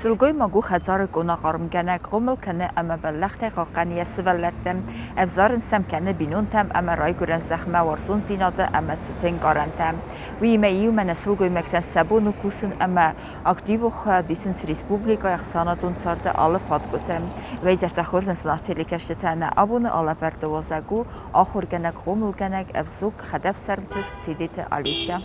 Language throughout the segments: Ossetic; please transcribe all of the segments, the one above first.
Сылгоймаг у хӕдзары къона хъармгӕнӕг, хъомыл кӕны ӕмӕ бӕллӕхтӕй хъахъхъӕны йӕ сывӕллӕтты, ӕвзарын сӕм кӕны бинонтӕм ӕмӕ райгуырӕн зӕхмӕ уарзондзинады ӕмӕ цыты ӕнкъарӕнтӕ. Уыимӕ иумӕ нӕ сылгоймӕгтӕн сӕ бон у кусын ӕмӕ активон хайад исынц республикӕйы ӕхсӕнадон царды алы фадгуыты. Вӕйзӕртӕ хорз нӕ зынаргъ телекӕсджытӕ, нӕ абоны алӕвӕрды уазӕг у ахуыргӕнӕг, хъомылгӕнӕг, ӕвзонг хӕдӕфсарм чызг Тедеты Олеся.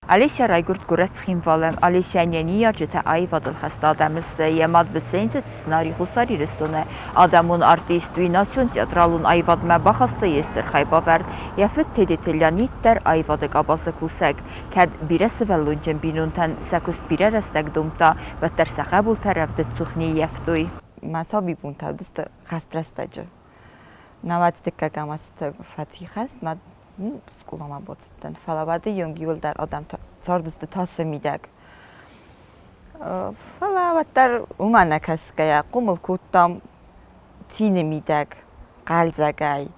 Олеся райгуырд горӕт Цхинвалы. Олесяйӕн йӕ ныййарджытӕ аивадыл хӕст адӕмы сты. Йӕ мад Быценты сценарий Хуссар Ирыстоны адӕмон артист, уый национ театралон аивадмӕ бахаста йе стыр хайбавӕрд. Йӕ фыд Тедеты Леонид дӕр аивады къабазы кусӕг. Кӕд бирӕсывӕллонджын бинонтӕн сӕ куыст бирӕ рӕстӕг домдта, уӕддӕр сӕ хъӕбултӕ рӕвдыдцух не ййӕфтой. Мӕ сабибонтӕ уыдысты хӕст рӕстӕджы. Науӕд дыккӕгӕм азты фӕци хӕст, мӕ скъоламӕ бацыдтӕн, фӕлӕ уӕды онг иуылдӕр адӕм цардысты тасы мидӕг. Фӕлӕ уӕддӕр уымӕ нӕ кӕсгӕйӕ хъомыл кодтам цины мидӕг, хъӕлдзӕгӕй,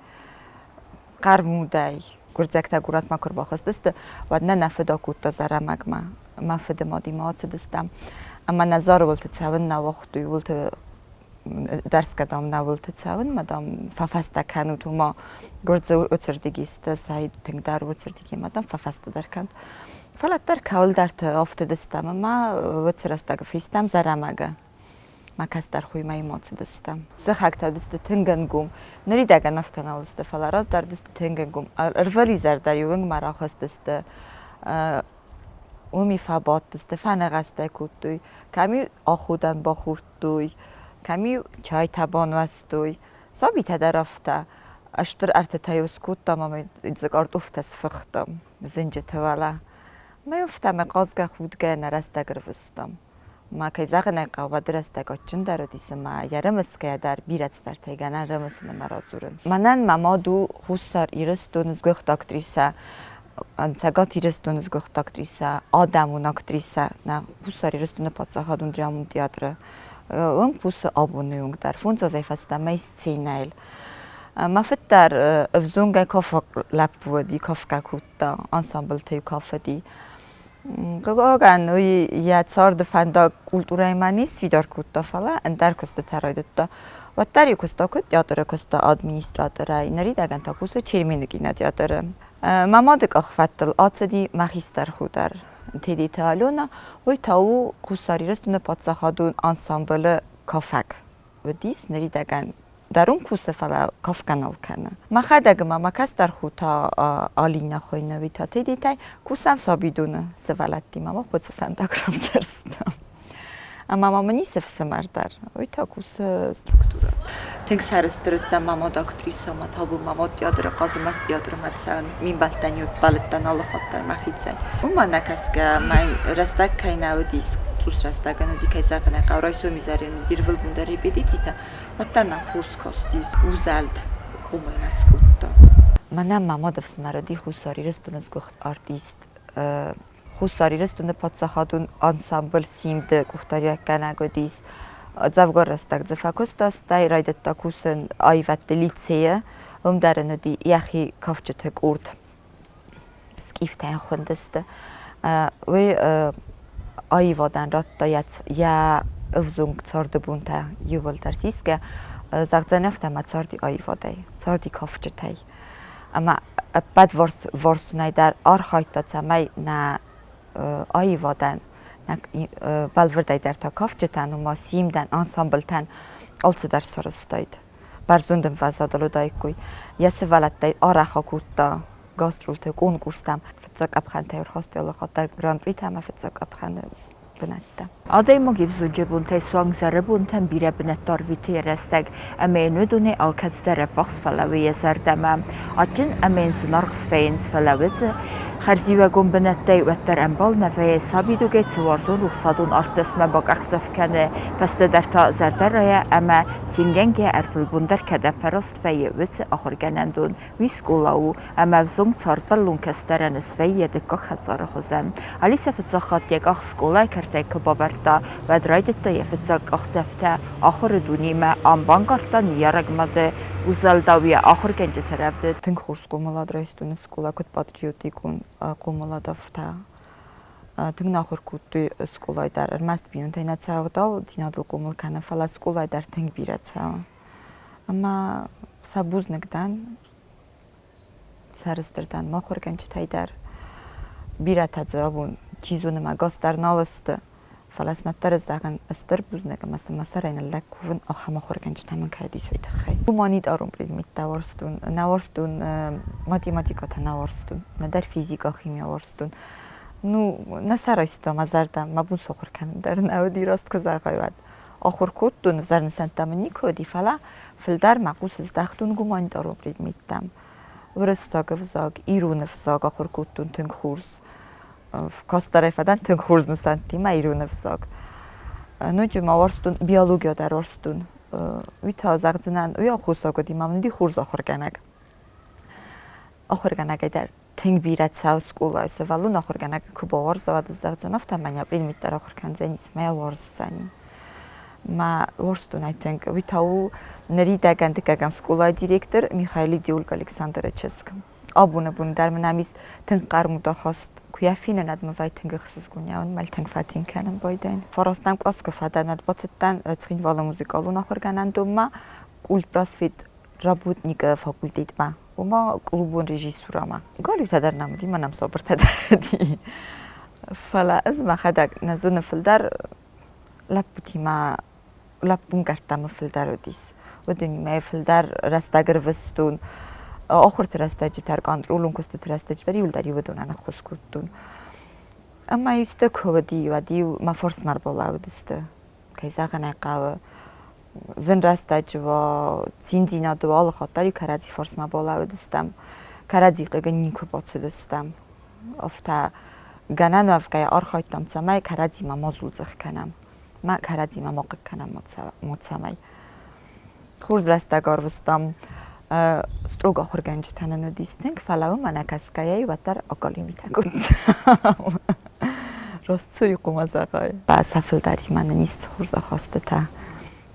хъӕрмудӕй. Гуырдзиӕгтӕ горӕтмӕ куы ӕрбахызтысты, уӕд нӕ нӕ фыд акодта Зӕрӕмӕгмӕ. Мӕ фыды мадимӕ ацыдыстӕм ӕмӕ нӕ Зары уылты цӕуын нӕ уагътой, уылты дӕрсгӕ, дам, нӕ уылты цӕуынмӕ, дам, фӕфӕстӕ кӕнут, уымӕ гуырдзы уыцырдыги сты, сӕ тынгдӕр уыцырдыги ӕмӕ, дам, фӕфӕстӕдӕр кӕнут. Фӕлӕ дӕр кӕуылдӕрты ӕфтыдыстӕм ӕмӕ уыцы рӕстӕг фестӕм Зӕрӕмӕгы. Мӕ кӕстӕр хуймӕ эмоцидыстӕм. Сыхӕгтӕ уыдысты тынг ӕнгом. Ныридӕгӕн афтӕ нал сты, фӕлӕ раздӕр уыдысты тынг ӕнгом. Ӕрвылизӕр дӕр-иу уынгмӕ рахызтысты, уым-иу фӕбадтысты, фӕныхӕстӕ кодтой, кӕм-иу аходӕн бахордтой, кӕм-иу чайтӕ бануӕзтой. Сабитӕ дӕр афтӕ. Стыр ӕртытӕ-иу скодтам ӕмӕ дзы картофтӕ сфыхтам зынджыты уӕлӕ. Мӕ афтӕ мӕ хъазгӕ-худгӕ нӕ рӕстӕг ӕрвыстам. Ма кӕй зӕгъын ӕй хъӕуы, уӕды рӕстӕг адджындӕр уыдис ӕмӕ йӕ рымысгӕйӕ дӕр бирӕ цыдӕртӕй гӕнӕн рымысын ӕмӕ радзурын. Мӕнӕн мӕ мад у Хуссар Ирыстоны сгуыхт актрисӕ, Цӕгат Ирыстоны сгуыхт актрисӕ, адӕмон актрисӕ, нӕ Хуссар Ирыстоны паддзахадон драмон театры. Уым кусы абоны онг дӕр, 5 азӕй фӕстӕмӕ сценӕйыл. Мӕ фыд дӕр ӕвзонгӕй кафӕг лӕппу уыди, кафгӕ кодта, ансамблты-иу кафыди. Хъыгагӕн, уый йӕ царды фӕндаг культурӕимӕ не сфидар кодта, фӕлӕ ӕндӕр куыстытӕ райдыдта. Уӕддӕр-иу куыста куыд театры куыста администраторӕй, ныридӕгӕн та кусы Чермены кинотеатры. Мӕ мады къахвӕдтыл ацыди мӕ хистӕр хо дӕр, Тедеты Алена, уый та у Хуссар Ирыстоны паддзахадон ансамблы кафӕг. Уыдис ныридӕгӕн дӕр уым кусы, фӕлӕ кафгӕ нал кӕны. Мӕхӕдӕг ӕмӕ мӕ кӕстӕр хо та Алинӕ хуыйны, уый та Тедетӕй кусӕм сабидоны сывӕллӕттимӕ, мах уыцы фӕндаг равзӕрстам. Ӕмӕ ма мын ницы ӕфсымӕр дӕр, уый та кусы структурӕ. Тынг сӕрыстыр уыдтӕн мӕ мад актрисӕ, мӕ табу, мӕ мад театры хъазы, мӕ театрмӕ цӕуын, ме мбӕлттӕн-иу ӕппӕлыдтӕн алы хатт дӕр мӕхицӕй. Уымӕ нӕ кӕсгӕ, мӕ рӕстӕг кӕй нӕ уыдис, цъус рӕстӕгӕн уыди, кӕй зӕгъын ӕй хъӕуы, райсомизӕрӕн уыди ӕрвылбон дӕр репетицитӕ, уӕддӕр нӕ хорз кастис, узӕлд уымӕй нӕ скодта. Мӕнӕн мӕ мады ӕфсымӕр уыди Хуссар Ирыстоны сгуыхт артист, Хуссар Ирыстоны паддзахадон ансамбль «Симд»-ы къухдариуӕггӕнӕг уыдис. Дзӕвгар рӕстӕг дзы фӕкуыста, стӕй райдыдта кусын аивӕдты лицейы. Уым дӕр ын уыди йӕхи кафджыты къорд. Скъифтӕ хуындысты. Уый аивадӕн радта йӕ ӕвзонг царды бонтӕ иууылдӕр сисгӕ. Зӕгъдзӕн афтӕ, ӕмӕ царди аивадӕй, царди кафджытӕй. Ӕмӕ ӕппӕт варсонӕй дӕр архайдта, цӕмӕй нӕ аивадӕн, нӕ бӕлвырдӕй дӕр та кафджытӕн, ома симдӕн, ансамблтӕн алцыдӕр сарӕзтаид. Бӕрзонд ӕмвӕзадыл уыдаиккой. Йӕ сывӕллӕттӕй арӕх акодта гастролты, конкурстӕм. Фыццаг къӕпхӕнтӕй ӕрхастой алы хатт дӕр гран-притӕ ӕмӕ фыццаг къӕпхӕны бынӕттӕ. Адӕймаг ӕвзонджы бонтӕй суанг зӕры бонтӕм бирӕ бынӕтты арвиты йӕ рӕстӕг, ӕмӕ йын уыдонӕй алкӕцыдӕр ӕввахс фӕлӕууы йӕ зӕрдӕмӕ. Адджын ӕмӕ йын зынаргъ свӕййынц, фӕлӕууы дзы хӕрзиуӕгон бынӕттӕй, уӕддӕр ӕмбал нӕ вӕййы сабидугӕй цы уарзон рухсадон артдзӕстмӕ бакъахдзӕф кӕны, фӕстӕдӕр та зӕрдӕрайӕ ӕмӕ цингӕнгӕ ӕрвылбон дӕр кӕдӕм фӕраст вӕййы, уыцы ахуыргӕнӕндон. Уый скъола у, ӕмӕ ӕвзонг цардбӕллон кӕстӕрӕн свӕййы дыккаг хӕдзары хуызӕн. Алисӕ фыццаг хатт йӕ къах скъолайы кӕртӕй куы бавӕрдта, ныййардта, уӕд райдыдта йӕ фыццаг къахдзӕфтӕ ахуыры дунемӕ, ам банкъардта ныййарӕг мады узӕлдау йӕ ахуыргӕнджыты рӕвдыд. Тынг хорз хъомылад райстон скъола, куыд патриотикон хъомылад, афтӕ. Тынг нӕ ахуыр кодтой скъолайы дӕр. Ӕрмӕст бинонтӕй нӕ цӕуы ӕгъдаудзинадыл хъомыл кӕнын, фӕлӕ скъолайы дӕр тынг бирӕ цӕуы. Ӕмӕ сӕ бузныг дӕн, сӕрыстыр дӕн мӕ ахуыргӕнджытӕй дӕр. Бирӕтӕ дзы абон, чи зоны, мӕ гас дӕр нал сты, фӕлӕ сын уӕддӕр ӕз зӕгъын стыр бузныг ӕмӕ сын мӕ сӕрӕй ныллӕг кувын, ахӕм ахуыргӕнджытӕ мын кӕй уыдис, уый тыххӕй. Гуманитарон предметтӕ уарзтон, нӕ уарзтон математикӕтӕ нӕ уарзтон, нӕдӕр физикӕ, химия уарзтон. Ну, нӕ сӕ райстон мӕ зӕрдӕ, мӕ бон сахуыр кӕнын дӕр нӕ уыди, раст куы зӕгъай, уӕд. Ахуыр кодтон, ӕвзӕр нысӕнттӕ мын никуы уыди, фӕлӕ фылдӕр мӕ хъус здӕхтон гуманитарон предметтӕм. Уырыссаг ӕвзаг, ирон ӕвзаг ахуыр кодтон тынг хорз. Кӕстӕрӕй фӕдӕн тынг хорз нысӕнттимӕ ирон ӕвзаг. Ноджы ма уарзтон биология дӕр уарзтон. Уый та зӕгъдзынӕн, уый аххосаг уыди, мӕ мын уыди хорз ахуыргӕнӕг. Ахуыргӕнӕгӕй дӕр тынг бирӕ цӕуы скъолайы сывӕллон ахуыргӕнӕг куы бауарза, уӕд ӕз зӕгъдзӕн, афтӕ мӕнӕ предмет дӕр ахуыр кӕндзӕнис, мӕ уарздзӕни. Мӕ уарзтон ӕй тынг. Уый та у ныридӕгӕн дыккӕгӕм скъолайы директор Михаили Ольга Александры чызг. Абоны бон дӕр мын ам ис тынг хъӕрмуд ахаст. Куы йӕ фенын, уӕд мын вӕййы тынг ӕхсызгон, мӕл тынг фӕцин кӕнын байдайын. Фарастӕм къласы куы фӕдӕн, уӕд бацыдтӕн Цхинвалы музыкалон ахуыргӕнӕндонмӕ культпросвет работникы факультетмӕ, ома клубон режиссурӕмӕ. Галиутӕ дӕр нӕм уыди, мӕнӕм сабыртӕ дӕр уыди. Фӕлӕ ӕз мӕхӕдӕг нӕ зоны фылдӕр лӕппутимӕ лӕппунгӕрттӕмӕ фылдӕр уыдис. Уыдонимӕ фылдӕр рӕстӕг ӕрвыстон. Ахуырты рӕстӕджы дӕр, контролон куыстыты рӕстӕджы дӕр иуылдӕр уыдонӕн ӕххуыс кодтон. Ӕмӕ-иу цыдӕр куы уыди, уӕд-иу мӕ фарсмӕ ӕрбалӕууыдысты. Кӕй зӕгъын ӕй хъӕуы, зын рӕстӕджы уа, циндзинады уа, алы хатт дӕр-иу кӕрӕдзи фарсмӕ балӕууыдыстӕм. Кӕрӕдзи хъыгы никуы бацыдыстӕм. Афтӕ гӕнӕн уӕвгӕйӕ архайдтам, цӕмӕй кӕрӕдзимӕ ма зулдзых кӕнӕм, ма кӕрӕдзимӕ ма хъыг кӕнӕм ма цӕмӕй. Хорз рӕстӕг арвыстам. Строг ахуыргӕнджытӕ нын уыдис тынг, фӕлӕ уымӕ нӕ кӕсгӕйӕ уӕддӕр акалимитӕ кодтам. Раст цы хъуамӕ зӕгъай? Сӕ фылдӕримӕ нын ис хорз ахастытӕ.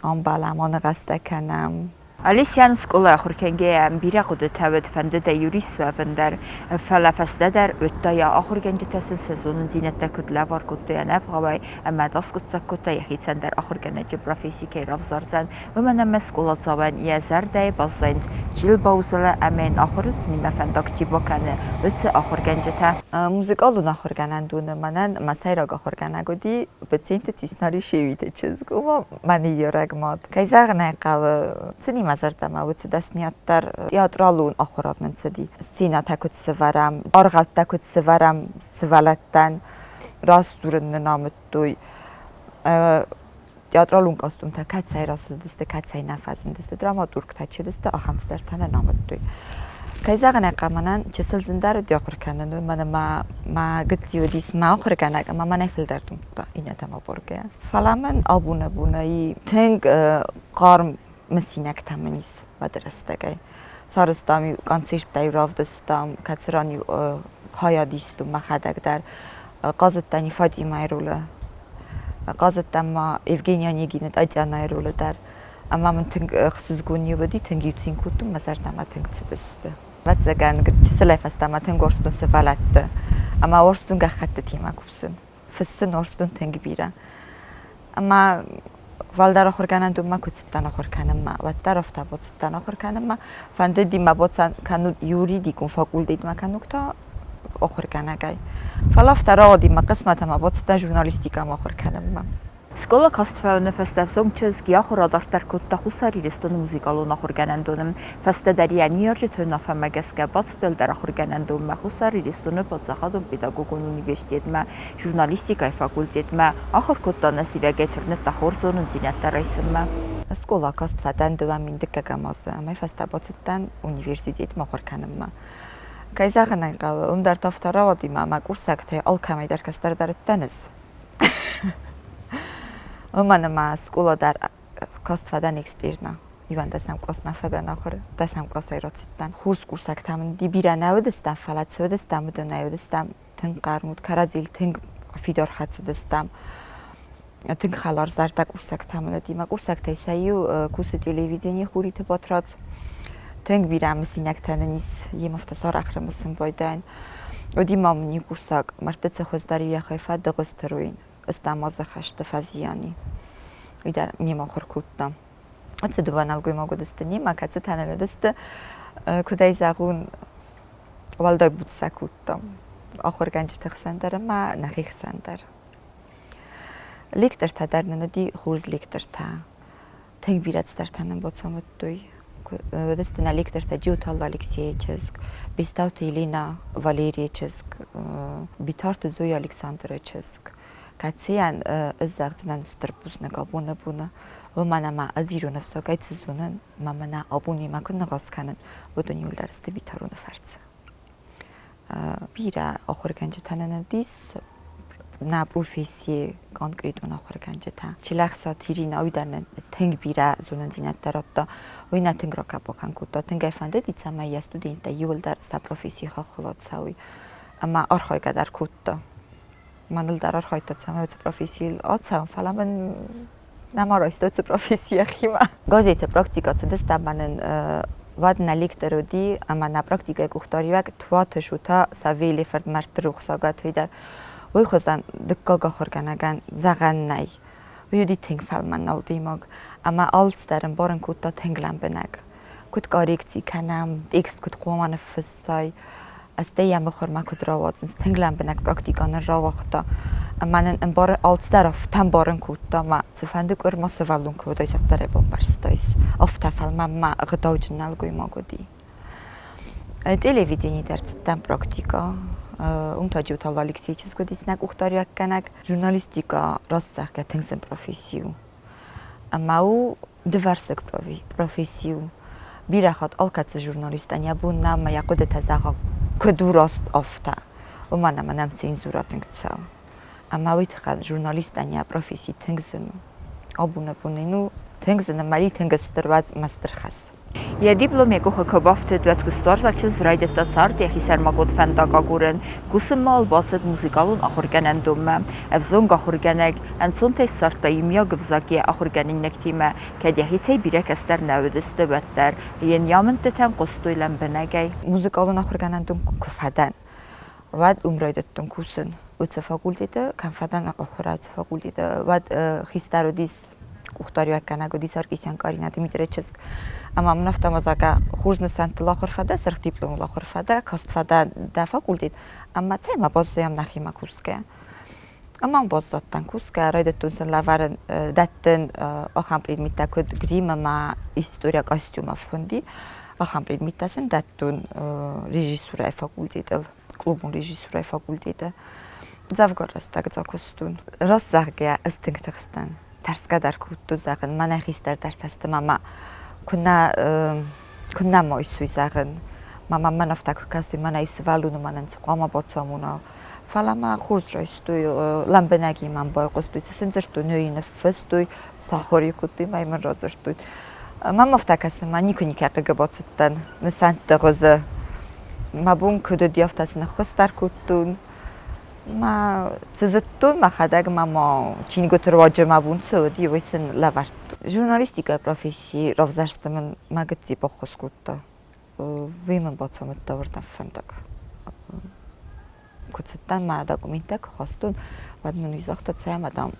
Ӕмбӕлӕм, аныхӕстӕ кӕнӕм. Олесян скъолайы ахуыр кӕнгӕйӕ бирӕ хъуыдытӕ уыд, фӕндыд ӕй юрист суӕвын дӕр, фӕлӕ фӕстӕдӕр уыдта йӕ ахуыргӕнджытӕ сын сӕ зонындзинӕдтӕ куыд лӕвар кодтой ӕнӕвгъауӕй ӕмӕ аскъуыддзаг кодта йӕхицӕн дӕр ахуыргӕнӕджы професси кӕй равзардзӕн, уымӕн ӕмӕ скъоладзауӕн йӕ зӕрдӕйы баззайынц чил баузӕлы ӕмӕ йын ахуыры дунемӕ фӕндаг чи бакӕны, уыцы ахуыргӕнджытӕ. Музыкалон ахуыргӕнӕндоны мӕнӕн мӕ сӕйраг ахуыргӕнӕг уыди Быценты Циснари Шевиты чызг, уымӕ мӕ ныййарӕг мад. Кӕй зӕгъын ӕй хъӕуы, цыди мӕ зӕрдӕмӕ уыцы дӕсныйад дӕр. Театралон ахуырад нын цыди. Сценӕтӕ куыд сӕвӕрӕм, аргъӕуттӕ куыд сӕвӕрӕм сывӕллӕттӕн, раст дзурын нын амыдтой. Театралон костюмтӕ кӕцӕй рацыдысты, кӕцӕй нӕ фӕзындысты, драматургтӕ чи уыдысты, ахӕм цыдӕртӕ нын амыдтой. Кӕй зӕгъын ӕй хъӕуы, мӕнӕн чысыл зындӕр уыди ахуыр кӕнын, уымӕн ӕмӕ мӕ гыцци уыдис мӕ ахуыргӕнӕг ӕмӕ мӕнӕй фылдӕр домдта иннӕтӕм абаргӕйӕ. Фӕлӕ мын абон-абонӕй тынг хъарм мысинӕгтӕ мын ис уӕды рӕстӕгӕй. Сарӕзтам-иу концерттӕ-иу равдыстам, кӕцыран-иу хайад истон мӕхӕдӕг дӕр. Хъазыдтӕн Фатимӕйы ролы, хъазыдтӕн ма Евгений Онегины Татьянайы ролы дӕр. Ӕмӕ мын тынг ӕхсызгон-иу уыди, тынг-иу цин кодтон, мӕ зӕрдӕмӕ тынг цыдысты. Ӕвӕццӕгӕн, чысылӕй фӕстӕмӕ тынг уарзтон сывӕллӕтты ӕмӕ уарзтон гӕххӕттытимӕ кусын. Фыссын уарзтон тынг бирӕ. Ӕмӕ уӕлдӕр ахуыргӕнӕндонмӕ куы цыдтӕн ахуыр кӕнынмӕ, уӕддӕр афтӕ бацыдтӕн ахуыр кӕнынмӕ. Фӕндыди мӕ бацӕн кӕнут юридикон факультетмӕ кӕнуг та ахуыргӕнӕгӕй. Фӕлӕ афтӕ рауади мӕ хъысмӕт ӕмӕ бацыдтӕн журналистикӕмӕ ахуыр кӕнынмӕ. Скъола каст фӕуыны фӕстӕ ӕвзонг чызг йӕ ахуыр адарддӕр кодта Хуссар Ирыстоны музыкалон ахуыргӕнӕндоны. Фӕстӕдӕр йӕ ныййарджыты уынаффӕмӕ гӕсгӕ бацыд уӕлдӕр ахуыргӕнӕндонмӕ Хуссар Ирыстоны паддзахадон педагогон университетмӕ, журналистикӕйы факультетмӕ, ахуыр кодта нӕсивӕгӕй тырныдта хорз зонындзинӕдтӕ райсынмӕ. Скъола каст фӕдӕн 2011 азы ӕмӕ фӕстӕ бацыдтӕн университетмӕ ахуыр кӕнынмӕ. Кӕй зӕгъын ӕй хъӕуы, уым дӕр та афтӕ рауади ӕмӕ мӕ курсӕгтӕй алкӕмӕй дӕр кӕстӕрдӕр уыдтӕн ӕз. Уымӕн ӕмӕ скъола дӕр каст фӕдӕн экстерна. 11-ӕм кълас нӕ фӕдӕн ахуыр, дӕсӕм къласӕй рацыдтӕн. Хорз курсӕгтӕ мын бирӕ нӕ уыдыстӕм, фӕлӕ цы уыдыстӕм, уыдонӕй уыдыстӕм тынг хъӕрмуд, кӕрӕдзийыл тынг фидар хӕцыдыстӕм. Тынг хӕларзӕрдӕ курсӕгтӕ мын уыди. Мӕ курсӕгтӕй сӕ иу кусы телевиденийы Хуриты Батрадз. Тынг бирӕ мысинӕгтӕ нын ис, йемӕ афтӕ сарӕх рымысын байдайын. Уыди ма мын иу курсаг, мӕрдты цы хуыздӕр йӕхи фӕдыгъуызты руин, ыстӕм азы хӕсты фӕзиан и. Уый дӕр мемӕ ахуыр кодта. Цы дыууӕ нӕлгоймаг уыдысты немӕ, кӕцытӕ нын уыдысты, куыд ӕй зӕгъон, уӕлдай буц сӕ кодтам ахуыргӕнджыты хсӕн дӕр ӕмӕ нӕхи хсӕн дӕр. Лектортӕ дӕр нын уыди хорз лектортӕ. Тынг бирӕ цыдӕртӕ нын бацамыдтой. Уыдысты нӕ лектортӕ Джиоты Алексейы чызг, Бестауты Елена Валерийы чызг, Битарты Зоя Александры чызг, кӕцыйӕн ӕз зӕгъдзынӕн стыр бузныг абоны боны, уымӕн ӕмӕ ӕз ирон ӕвзагӕй цы зонын, ӕмӕ мӕнӕ абон йемӕ куыд ныхас кӕнын, уыдон иуылдӕр сты Битароны фӕрцы. Бирӕ ахуыргӕнджытӕ нын уыдис, нӕ профессийы конкретон ахуыргӕнджытӕ. Чилӕхсаты Иринӕ уый дӕр нын тынг бирӕ зонындзинӕдтӕ радта. Уый нӕ тынг ракӕбакӕн кодта, тынг ӕй фӕндыди, цӕмӕй йӕ студенттӕ иуылдӕр сӕ профессийы хаххыл ацӕуой. Ӕмӕ архайгӕ дӕр кодта. Мӕныл дӕр архайдта, цӕмӕй уыцы профессийыл ацӕуон, фӕлӕ мын нӕма райста уыцы професси йӕхимӕ. Газеты практикӕ цыдыстӕм ӕмӕ нын уӕд нӕ лектор уыди ӕмӕ нӕ практикӕйы къухдариуӕг Туаты Шута Савелийы фырт мӕрдты рухсагӕт уый дӕр. Уый хуызӕн дыккаг ахуыргӕнӕгӕн зӕгъӕн нӕй. Уый уыди тынг фӕлмӕн нӕлгоймаг ӕмӕ алцыдӕр ӕмбарын кодта тынг лӕмбынӕг. Куыд коррекци кӕнӕм, текст куыд хъуамӕ ныффыссай, стӕй йӕ мыхуырмӕ куыд рауадзынц, тынг лӕмбынӕг практикӕ нын рауагъта. Ӕмӕ нын ӕмбары алцыдӕр афтӕ ӕмбарын кодта, ӕмӕ цыфӕнды къуырма сывӕллон куы уыдаис, уӕддӕр ӕй бамбӕрстаис. Афтӕ фӕлмӕн ма ӕгъдауджын нӕлгоймаг уыди. Телевиденийы дӕр цыдтӕн практикӕ. Уым та Джиутал Алексейы чызг уыдис нӕ къухдариуӕггӕнӕг. Журналистикӕ раст зӕгъгӕ тынг зын професси у. Ӕмӕ у дывӕрсыг професси у. Бирӕ хатт алкӕцы журналистӕн йӕ бон нӕма йӕ хъуыдытӕ зӕгъа, куыд у раст афтӕ, уымӕн ӕмӕ нӕм цензурӕ тынг цӕуы. Ӕмӕ уый тыххӕй журналистӕн йӕ професси тынг зын у. Абоны бон ын у тынг зын ӕмӕ тынг стыр уӕз ӕмӕ стыр хӕс. Йӕ диплом йӕ къухы куы бафтыд, уӕд куыстуарзаг чызг райдыдта цард йӕхи сӕрмагонд фӕндаг агурын. Кусынмӕ ыл бацыд музыкалон ахуыргӕнӕндонмӕ. Ӕвзонг ахуыргӕнӕг ӕнцонтӕй ссардта иумиаг ӕвзаг йӕ ахуыргӕнинӕгтимӕ, кӕд йӕхицӕй бирӕ кӕстӕр нӕ уыдысты, уӕддӕр. Йе нйамындтытӕм хъуыстой лӕмбынӕгӕй. Музыкалон ахуыргӕнӕндон куы фӕдӕн, уӕд уым райдыдтон кусын. Уыцы факультеты, кӕм фӕдӕн ахуырады факультеты, уӕд хистӕр уыдис къухдариуӕггӕнӕг уыди Саркисян Карина Дмитрийы чызг. Ӕмӕ мын афтӕ зӕгъгӕ, хорз нысӕнттыл ахуыр фӕдӕ, сырх дипломыл ахуыр фӕдӕ, каст фӕдӕ дӕ факультет, ӕмӕ цӕй ма баззайӕм нӕхимӕ кусгӕ. Ӕмӕ баззадтӕн кусгӕ, райдыдтон сын лӕварын дӕттын ахӕм предметтӕ, куыд грим ӕмӕ история костюмов хуынди. Ахӕм предметтӕ сын дӕттон режиссурӕйы факультетыл, клубон режиссурӕйы факультеты. Дзӕвгар рӕстӕг дзы куыстон. Раст зӕгъгӕйӕ, ӕз тынг тыхстӕн. Тӕрсгӕ дӕр кодтон, зӕгъын, мӕнӕ хистӕр дӕр тӕрсты мама куынӕ куыннӕ ма исуй, зӕгъын. Мама мӕн афтӕ куы кӕсуй, мӕнӕ сывӕллоны мӕнӕн цы хъуамӕ бацамона. Фӕлӕ мӕ хорз райстой, лӕмбынӕг мӕм байхъуыстой, цы сын дзырдтой, ныр ныффыстой, сахуыр кодтой мӕ мын радзырдтой. Мӕм афтӕ кӕсы, мӕ никуы никӕй хъыгы бацыдтӕн нысӕнтты хуызы. Мӕ бон куыд уыди, афтӕ сын ӕххуыс дӕр кодтон. Мӕ цы зыдтон мӕхӕдӕг ма ма чингуыты руаджы мӕ бон цы уыди, уый сын лӕвӕрдтон. Журналистикӕйы професси равзӕрсты мын мӕ гыцци баххуыс кодта. Уый мын бацамыдта уырдӕм фӕндаг. Куы цыдтӕн мӕ документтӕ куы хастон, уӕд мын уый загъта, цӕй ӕмӕ, дам,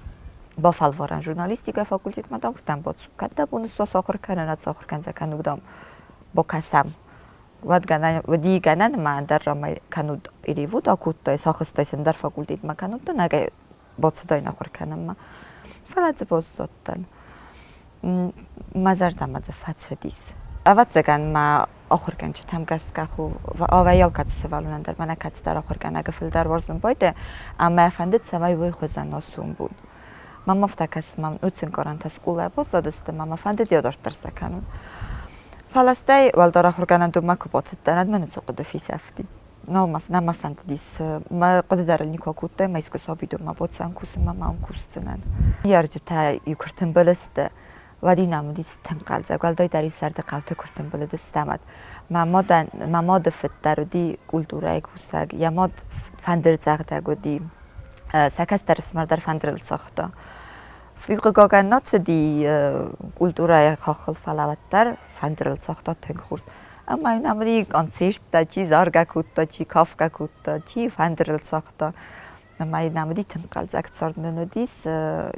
бафӕлварӕм журналистикӕйы факультетмӕ, дам, уырдӕм бацу. Кӕд дӕ бон ссӕ ахуыр кӕнын, ӕд сахуыр кӕндзӕ кӕнуг, дам, бакӕсӕм. Уӕд гӕнӕн уыди гӕнӕн ӕмӕ ӕндӕр рамӕй кӕнуд перевод акодтай, сахуыстай ӕндӕр факультетмӕ кӕнуд нӕгӕй бацыдаин ахуыр кӕнынмӕ. Фӕлӕ дзы баззадтӕн. Мӕ зӕрдӕмӕ дзы фӕцыдис. Ӕвӕццӕгӕн мӕ ахуыргӕнджытӕм гӕсгӕ авӕй алкӕцы сывӕллонӕн дӕр мӕнӕ кӕцыдӕр ахуыргӕнӕгы фылдӕр уарзын байдайы ӕмӕ фӕндыд, цӕмӕй уый хуызӕн ацуон бон. Мӕм афтӕ кӕсы, мӕм уыцы ӕнкъарӕнтӕ скъолайы баззадысты ӕмӕ мӕ фӕндыд йӕ дарддӕр сӕ кӕнын. Фӕлӕ стӕй уӕлдӕр ахуыргӕнӕндонмӕ куы бацыдтӕн, уӕд мӕ ницы хъуыды фесӕфти. Нал мӕ, нӕ мӕ фӕндыдис. Мӕ хъуыды дӕр ыл никуы акодтай, мӕ искуы сабидонмӕ бацӕуын кусынмӕ ма уым кусдзынӕн. Ныййарджытӕ иу куы ртымбыл сты, уӕд-иу нӕм уыдис тынг хъӕлдзӕг, уӕлдайдӕр-иу сӕрды хъӕуты куы ртымбыл уыдыстӕм, уӕд. Мӕ мадӕн, мӕ мады фыд дӕр уыди культурӕйы кусӕг, йӕ мад фӕндырдзӕгъдӕг уыди. Сӕ кӕстӕр ӕфсымӕр дӕр фӕндырыл цагъта. Хъыгагӕн нӕ цыди культурӕйы хаххыл, фӕлӕ уӕддӕр фӕндырыл цагъта тынг хорз. Ӕмӕ йын ам уыди концерттӕ, чи заргӕ кодта, чи кафгӕ кодта, чи фӕндырыл цагъта. Ӕмӕ йын ам уыди тынг хъӕлдзӕг цард нын уыдис,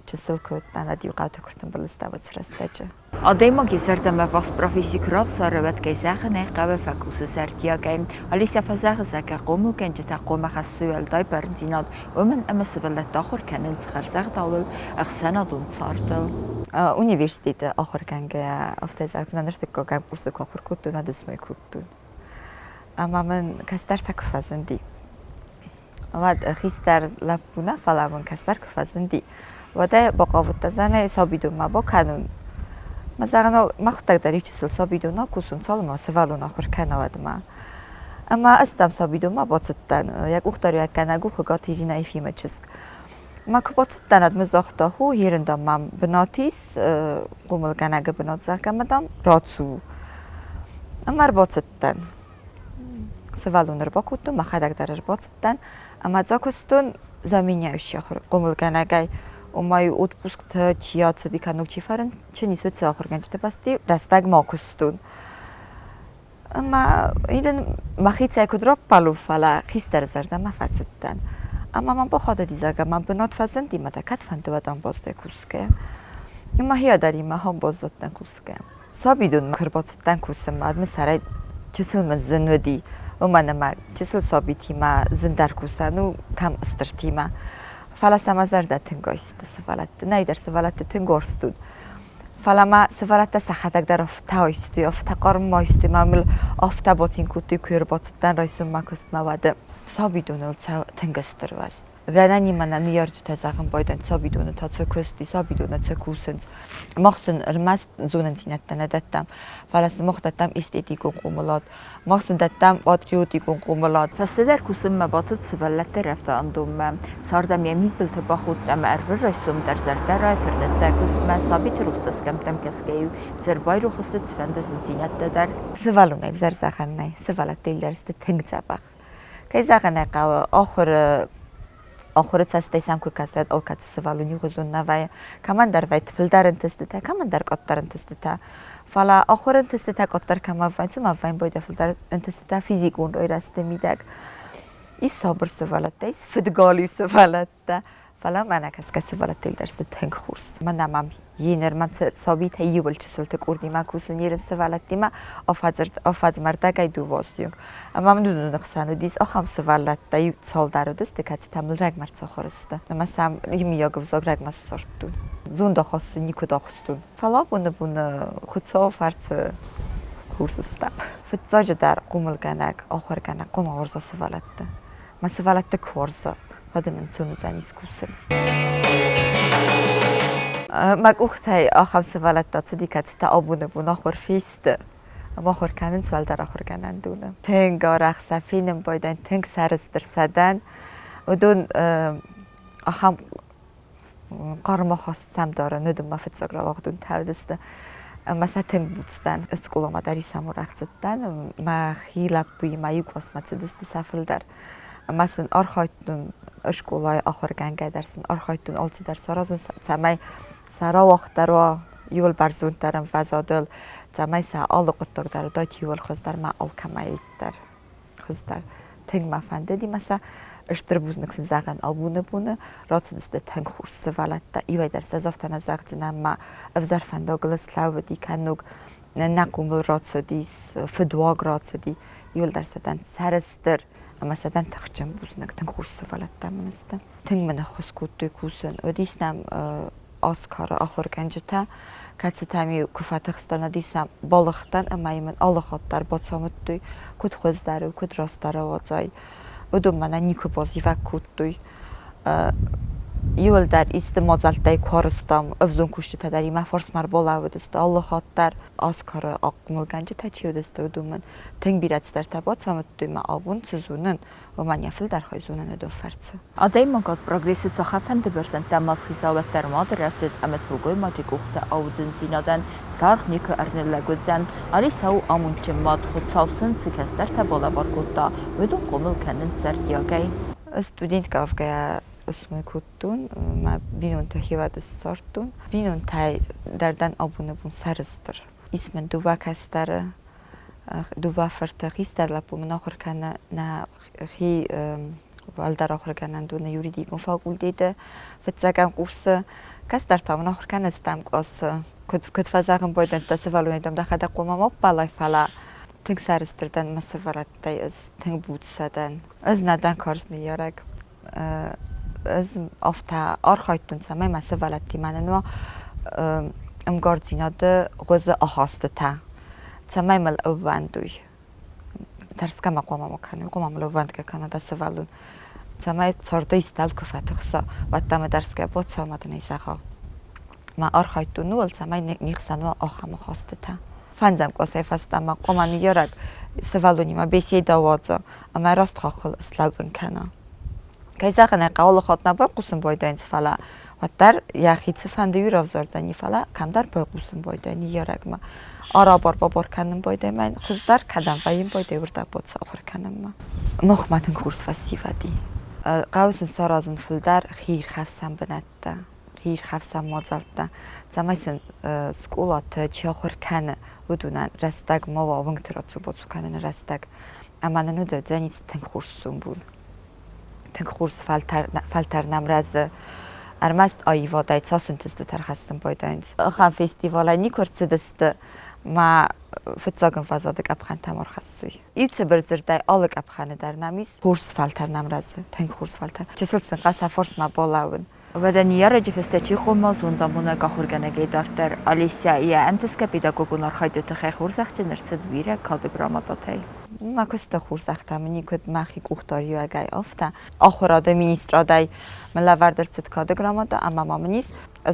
чысыл куы уыдтӕн, уӕд-иу хъӕуты куы ртымбыл стӕм уыцы рӕстӕджы. Адӕймаги зӕрдӕмӕ ввахс професси куы равзары, уӕд, кӕй зӕгъын ӕй хъӕуы, фӕкусы зӕрдиагӕй. Алисӕ фӕзӕгъы, зӕгъгӕ, хъомылгӕнджытӕ хъуамӕ хӕссой уӕлдай бӕрндзинад, уымӕн ӕмӕ сывӕллӕтты ахуыр кӕнынц хӕрзӕгъдауыл, ӕхсӕнадон цардыл. Университеты ахуыргӕнгӕйӕ афтӕ зӕгъдзынӕн, ӕртыккаг курсы куы ахуыр кодтон, уӕд смой кодтон. Ӕмӕ мын кӕстӕртӕ куы фӕзынди, уӕд хистӕр лӕппу нӕ, фӕлӕ мын кӕстӕр куы фӕзынди, уӕд ӕй бахъавыдтӕн сабидонмӕ бакӕнун. Мӕ зӕгъын, мӕхуыдтӕг дӕр иучысыл сабидонмӕ кусын, цалынмӕ сывӕллон ахуыр кӕна, уӕдмӕ. Ӕмӕ ӕз дӕм сабидонмӕ бацыдтӕн, йӕ къухдариуӕггӕнӕг у Хуыгаты Иринӕ Ефимы чызг. Мӕ куы бацыдтӕн, уӕд мын загъта, хо, ерын, дам, мӕм бынат ис, хъомылгӕнӕгы бынат, зӕгъгӕ, мӕ, дам, рацу. Ӕмӕ ӕрбацыдтӕн. Сывӕллон ӕрбакодтон, мӕхӕдӕг дӕр ӕрбацыдтӕн ӕмӕ дзы акуыстон заменяющий хъомылгӕнӕгӕй. Ома отпускты чи ацыди кӕнӕ чи фӕрынчын ис, уыцы ахуыргӕнджыты бӕсты рӕстӕгмӕ акуыстон. Ӕмӕ йын мӕхицӕй куыд раппӕлон, фӕлӕ хистӕры зӕрдӕмӕ фӕцыдтӕн. Ӕмӕ мӕм бахудыди, зӕгъгӕ, мӕм бынат фӕзынди, мӕ дӕ кӕд фӕнды, уӕд ам баззай кусгӕ. Ӕмӕ хиадаримӕ ам баззадтӕн кусгӕ. Сабидонмӕ куы ӕрбацыдтӕн кусынмӕ, уӕд мын сӕрӕй чысыл мын зын уыди, уымӕн ӕмӕ чысыл сабитимӕ зындӕр кусӕн у, кӕм стыртимӕ. Фӕлӕ сӕ мӕ зӕрдӕ тынг айста сывӕллӕтты. Нӕй дӕр сывӕллӕтты тынг уарзтон. Фӕлӕ ма сывӕллӕттӕ сӕхӕдӕг дӕр афтӕ айстой, афтӕ хъарм айстой, ӕмӕ мыл афтӕ бацин кодтой, куы ӕрбацыдтӕн райсоммӕ куыстмӕ, уӕд. Сабидоныл тынг стыр уӕз. Гӕнӕнимӕ нӕ ныййарджытӕ зӕгъын байдайынц, сабидоны та цы куыст и, сабидоны цы кусынц. Мах сын ӕрмӕст зонындзинӕдтӕ нӕ дӕттӕм, фӕлӕ сын мах дӕттӕм эстетикон хъомылад, мах сын дӕттӕм патриотикон хъомылад. Фӕстӕдӕр кусынмӕ бацыд сывӕллӕтты рӕвдауӕндонмӕ. Цардӕм йӕ мидбылты бахудт ӕмӕ ӕрвылрайсом дӕр зӕрдӕрайӕ тырныдта куыстмӕ, сабиты рухс цӕсгӕмттӕм кӕсгӕ-иу дзы ӕрбайрох сты цыфӕнды зындзинӕдтӕ дӕр. Сывӕллонӕй ӕвзӕр зӕгъӕн нӕй, сывӕллӕттӕ дӕр сты тынг дзӕбӕх. Кӕй зӕгъын ӕй хъӕуы, ахуыры ахуыры цӕстӕй сӕм куы кӕсӕд, алкӕцы сывӕллон иугъуызон нӕ вӕййы. Кӕмӕндӕр вӕййы фылдӕр ӕнтыстытӕ, кӕмӕндӕр къаддӕр ӕнтыстытӕ. Фӕлӕ ахуыры ӕнтыстытӕ къаддӕр кӕмӕ вӕййынц, уымӕ вӕййын байдайы фылдӕр ӕнтыстытӕ физикон рӕзты мидӕг. Ис сабыр сывӕллӕттӕ, ис фыдгалиу сывӕллӕттӕ. Фӕлӕ мӕнӕ кӕсгӕ сывӕллӕттыл дӕр сты тынг хорз. Мӕнӕ мӕм еныр мӕм сабитӕ иуыл чысылты къордимӕ кусын ерын сывӕллӕттимӕ афӕдзмӕ рдӕгӕй дыууӕ Ӕмӕ мын уыдоны хсӕн уыдис ахӕм сывӕллӕттӕ, иу цалдӕр уыдысты, кӕцытӕ мыл рӕгмӕ ӕрцахуыр сты. Ӕмӕ сӕм иумиаг ӕвзаг рӕгмӕ ссардтон. Зондахаст сын никуыд ахстон. Фӕлӕ абоны боны Хуыцауы фӕрцы хорз стӕм. Фыццаджыдӕр хъомылгӕнӕг, ахуыргӕнӕг хъуамӕ уарза сывӕллӕтты. Мӕ сывӕллӕтты куы уарза, уӕд ын ӕнцон уыдзӕнис кусын. Мӕ къухтӕй ахӕм сывӕллӕттӕ цыди, кӕцытӕ абоны бон ахуыр фесты. Ӕмӕ ахуыр кӕнынц уӕлдӕр ахуыргӕнӕндоны. Тынг арӕх сӕ фенын байдайын, тынг сӕрыстыр сӕ дӕн. Уыдон ахӕм хъарм ахаст сӕм дарын, уыдон мӕ фыццаг рауагъдонтӕ уыдысты. Ӕмӕ сӕ тынг буц дӕн. Скъоламӕ дӕр исӕм арӕх цыдтӕн. Мӕхи лӕппуимӕ иу классмӕ цыдысты сӕ фылдӕр. Ӕмӕ сын архайдтон скъолайы ахуыргӕнгӕ дӕр сын архайдтон алцыдӕр саразын, цӕмӕй сӕ рауагъддӕр уа иуыл бӕрзонддӕр ӕмвӕзадыл, цӕмӕй сӕ алы хъуыддаг дӕр уыдаид иуыл хуыздӕр ма алкӕмӕй дӕр хуыздӕр. Тынг мӕ фӕндыди мӕ сӕ стыр бузныг сын зӕгъын абоны боны рацыдысты тынг хорз сывӕллӕттӕ. Иуӕй дӕр сӕ афтӕ нӕ зӕгъдзынӕн, мӕ ӕвзӕр фӕндагыл слӕууыди кӕнног нӕ хъомыл рацыдис, фыдуаг рацыди. Иуылдӕр сӕ дӕн сӕрыстыр ӕмӕ сӕ дӕн тыхджын бузныг, тынг хорз сывӕллӕттӕ мын сты. Тынг мын ӕххуыс кодтой кусын. Уыдис нӕм Оскары ахуыргӕнджытӕ, кӕцытӕм-иу куы фӕтыхстӕн, уӕд-иу сӕм балыгътӕн ӕмӕ-иу мын алы хатт дӕр бацамыдтой, куыд хуыздӕр у, куыд растдӕр ауадзай. Уыдон мӕнӕ никуы базивӕг кодтой. Иуылдӕр исты мадзӕлттӕй куы арызтам, ӕвзонг кусджытӕ дӕр мӕ фарсмӕ ӕрбалӕууыдысты алы хатт дӕр. Оскары хъомылгӕнджытӕ чи уыдысты, уыдон мын тынг бирӕ цыдӕртӕ бацамыдтой мӕ абон цы зонын, уымӕн йӕ фылдӕр хай зонын уыдон фӕрцы. Адӕймагад прогрессы цахӕмфӕнды бӕрзӕндтӕ ма схиза, уӕддӕр мады рӕвдыд ӕмӕ сылгоймаджы къухты аудындзинадӕн саргъ никуы ӕрныллӕг уыдзӕн. Алиса у амондджын мад, Хуыцау сын цы кӕстӕртӕ балӕвар кодта, уыдон хъомыл кӕнынц зӕрдиагӕй. Студенткӕ уӕвгӕйӕ Смой кодтон, мӕ бинонтӕ хевӕды ссардтон. Бинонтӕй дӕр дӕн абоны бон сӕрыстыр. Ис мын дыууӕ кӕстӕры, дыууӕ фырты. Хистӕр лӕппу мын ахуыр кӕны нӕ хи уӕлдӕр ахуыргӕнӕндоны юридикон факультеты фыццӕгӕм курсы. Кӕстӕр та мын ахуыр кӕны ӕстӕм къласы. Куыд фӕзӕгъын байдӕнттӕ сывӕллонӕй дам дӕхӕдӕг хъуамӕ ма ӕппӕлай, фӕлӕ тынг сӕрыстыр дӕн мӕ сывӕллӕттӕй, ӕз тынг буц сӕ дӕн. Ӕз нӕ дӕн карз ныййарӕг. Ӕз афтӕ архайдтон, цӕмӕй мӕ сывӕллӕттимӕ нын уа ӕмгардзинады хуызы ахастытӕ, цӕмӕй мыл ӕууӕндой. Тӕрсгӕ ма хъуамӕ ма кӕной, хъуамӕ мыл ӕууӕндгӕ кӕна дӕ сывӕллон. Цӕмӕй царды истӕл куы фӕтыхса, уӕд дӕм тӕрсгӕ бацӕуа ӕмӕ дын ӕй зӕгъа. Мӕ архайдтон ууыл, цӕмӕй не хсӕн уа ахӕм ахастытӕ. Фӕндзӕм къласӕй фӕстӕмӕ хъуамӕ ныййарӕг сывӕллонимӕ беседӕ уадза ӕмӕ раст хаххыл слӕууын кӕна. Кӕй зӕгъын ӕй хъӕуы, хатт нӕ байхъусын байдайынц, фӕлӕ уӕддӕр йӕхи цыфӕнды уый равзардзӕни, фӕлӕ кӕмдӕр байхъусын байдайы ныййарӕгмӕ. Арабар-бабар кӕнын байдайы мӕн хуыздӕр кӕдӕм вӕййын байдайы, уырдӕм бацахуыр кӕнынмӕ. Махмӕ тынг хорз фӕсивӕд и. Хъӕуы сын саразын фылдӕр хиирхӕфсӕн бынӕттӕ. Хиирхӕфсӕн мадзӕлттӕ, цӕмӕй сын скъолаты чи ахуыр кӕны, уыдонӕн рӕстӕг ма уа уынгты рацу-бацу кӕныны рӕстӕг. Ӕмӕ нын уыдзӕнис тынг хорз сомбон. Тынг хорз фӕлтӕр нӕм рӕзы. Ӕрмӕст аивадӕй цас ӕнтыстытӕ ӕрхӕссын байдайынц. Ахӕм фестивалӕй никуы ӕрцыдысты, мӕ фыццаг ӕмвӕзады къӕпхӕнтӕм ӕрхӕссой. Иу цыбыр дзырдӕй алы къӕпхӕны дӕр нӕм ис хорз фӕлтӕр нӕм рӕзы, тынг хорз фӕлтӕр. Чысыл сын сӕ фарсмӕ балӕууын. Уӕдӕ ныййарӕджы фӕстӕ чи хъомыл, зондамонӕг ахуыргӕнӕгӕй дарддӕр Олеся йӕ ӕнтысгӕ педагогон архайды тыххӕй хорзӕхджын ӕрцыд бирӕ кады грамотатӕй. Мӕ куысты хорзӕхтӕ мын никуыд мӕхи къухдариуӕгӕй афтӕ. Ахуырады министрадӕй мын лӕвӕрд ӕрцыд кады грамота ӕмӕ ма мын ис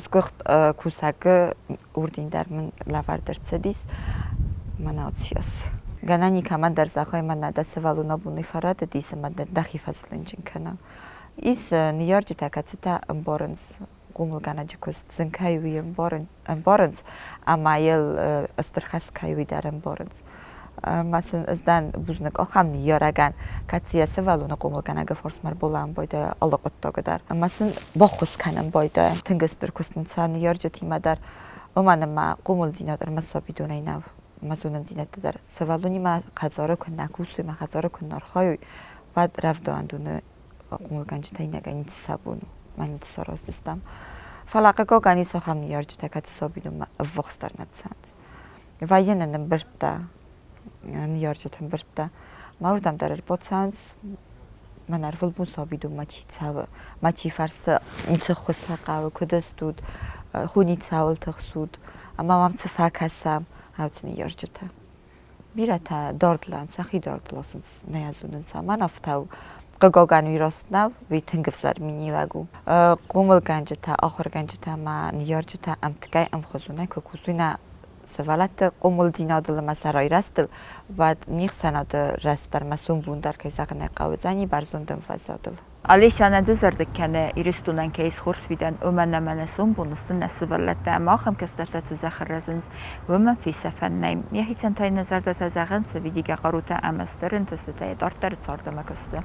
сгуыхт кусӕгы орден дӕр мын лӕвӕрд ӕрцыдис. Мӕнӕ аци ас. Гӕнӕн никӕмӕн дӕр зӕгъай, мӕнӕ дӕ сывӕллон абоны фӕрӕдыдис ӕмӕ дӕхи фӕзылынджын кӕна. Ис ныййарджытӕ, кӕцытӕ ӕмбарынц хъомылгӕнӕджы куыст, зын кӕй у, ӕмбарынц ӕмӕ йыл стыр хӕс кӕй уый дӕр ӕмбарынц. Ӕмӕ сын ӕз дӕн бузныг ахӕм ныййарӕгӕн, кӕцы йӕ сывӕллоны хъомылгӕнӕгы фарсмӕ ӕрбалӕууын байдайа алы хъуыддагы дӕр. Ӕмӕ сын баххуыс кӕнын байдайа. Тынг стыр куыст нын сӕ ныййарджытимӕ дӕр, уымӕн ӕмӕ хъомылдзинад ӕрмӕст сабидонӕй нӕу. Мӕ зонындзинӕдтӕ дӕр сывӕллонимӕ хӕдзары куы нӕ кусой, мӕ хӕдзары куы нӕ архайой, уӕд рӕвдауӕндоны хъомылгӕнджытӕй иннӕгӕй ницы сӕ бон у, мӕ ницы сараздзыстӕм. Фӕлӕ хъыгагӕн ис ахӕм ныййарджытӕ, кӕцы сабидонмӕ ӕввахсдӕр нӕ цӕуынц. Вӕййы нын ӕмбырдтӕ, ныййарджыты ӕмбырдтӕ. Мӕ уырдӕм дӕр ӕрбацӕуынц, мӕн ӕрвылбон сабидонмӕ чи цӕуы, мӕ чи фӕрсы, цы ххуыс фӕхъӕуы, куыд стут, хуни цӕуыл тыхсут, ӕмӕ уӕм цы фӕкӕсӕм, ауцы ныййарджытӕ. Бирӕтӕ дард лӕн, сӕхи дард ласынц, нӕ зонынц, ӕмӕ афтӕ у. Хъыгагӕн уый раст нӕу, уый тынг ӕвзӕр миниуӕг у. Хъомылгӕнджытӕ, ахуыргӕнджытӕ ӕмӕ ныййарджытӕ ӕмткӕй ӕмхуызонӕй куы кусой нӕ сывӕллӕтты хъомылдзинадыл ӕмӕ сӕ райрӕзтыл, уӕд не хсӕнады рӕзт дӕр ӕмӕ сомбон дӕр, кӕй зӕгъын ӕй хъӕуы, уыдзӕни бӕрзонд ӕмвӕзадыл. Олеся нӕ дызӕрдыг кӕны, Ирыстонӕн кӕй схорз фидӕн, уымӕн ӕмӕ нӕ сомбоны сты нӕ сывӕллӕттӕ ӕмӕ ахӕм кӕстӕртӕ цы зӕххы рӕзынц, уымӕн фесӕфӕн нӕй. Йӕхицӕн та йын нӕ зӕрдӕтӕ зӕгъынц, ӕвидигӕ хъарутӕ ӕмӕ стыр ӕнтыстытӕ йӕ дарддӕры царды ӕмӕ куысты.